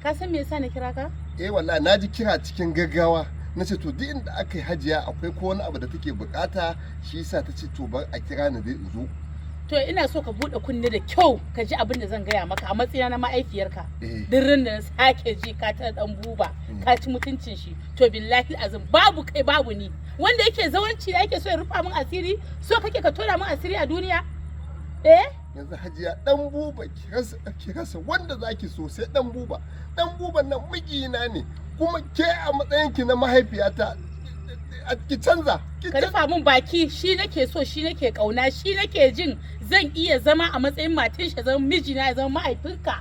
Ka san me yasa na kira ka? Eh, wallahi na ji kira cikin gaggawa. Na ce to, duk inda aka yi, Hajiya akwai ko wani abu da take bukata, shi yasa ta ce to, bar a kira ni dai in zo. To, ina so ka buɗe kunne da kyau ka ji abin da zan gaya maka a matsayina na ma'aifiyarka. Duk ran da na sake ji ka tara dan Buba, ka ci mutuncin shi, to billahi azim babu kai babu ni. Wanda yake zawanci da yake so ya rufa min asiri, so kake ka tona min asiri a duniya? Eh? Yanzu Hajiya, dan Buba, ki rasa wanda zaki so sai dan Buba? Dan Buban nan mijina ne, kuma ke a matsayinki na mahaifiyata ki canza ki Ka rufa min baki. Shi nake so, shi nake kauna, shi nake jin zan iya zama a matsayin matan shi, ya zama mijina, ya zama mahaifinka.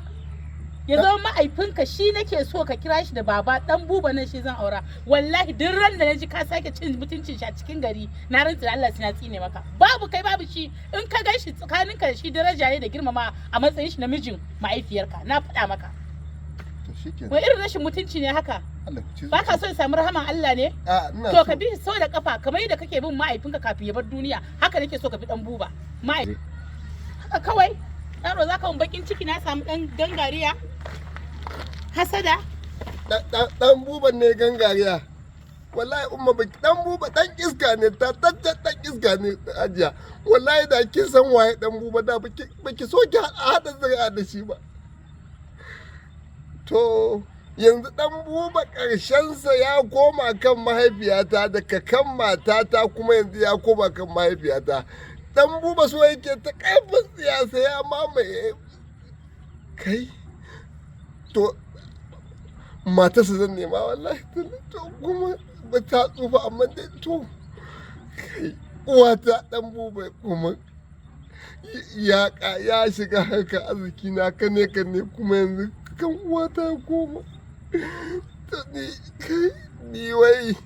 Ya zama mahaifinka, shi nake so ka kira shi da baba. Dan Buba nan shi zan aura. Wallahi duk ran da naji ka sake cin mutuncin shi a cikin gari, na rantsa da Allah sai na tsine maka. Babu kai babu shi. In ka gan shi, tsakaninka da shi daraja ne da girmama a matsayin shi na mijin mahaifiyarka. Na faɗa maka. To shikenan. Wai irin rashin mutunci ne haka? Allah ku ci. Ba ka so ya samu rahaman Allah ne? A, ina To so. ka bi sau da kafa kamar yadda kake bin mahaifinka kafin ya bar duniya, haka nake so ka bi dan Buba. Mahaifi haka kawai yaro zaka mun bakin ciki na samu dan gangariya hasada. Dan Buban ne gangariya? Wallahi umma baki, dan Buba dan iska ne, ta tacce dan iska ne. Hajiya, wallahi da kin san waye dan Buba, da baki so ki hada zuri'a da shi ba. To yanzu dan Buba sa ya koma kan mahaifiyata, daga kan matata kuma yanzu ya koma kan mahaifiyata. Dan Buba so yake ta karfin siyasa ya mamaye kai. To matarsa zan nema wallahi. To kuma ba ta tsufa, amma dai to kai, uwata, dan Buba kuma ya ya shiga harkar arziki na kane kane, kuma yanzu kan uwata ya koma. To ni kai ni wai.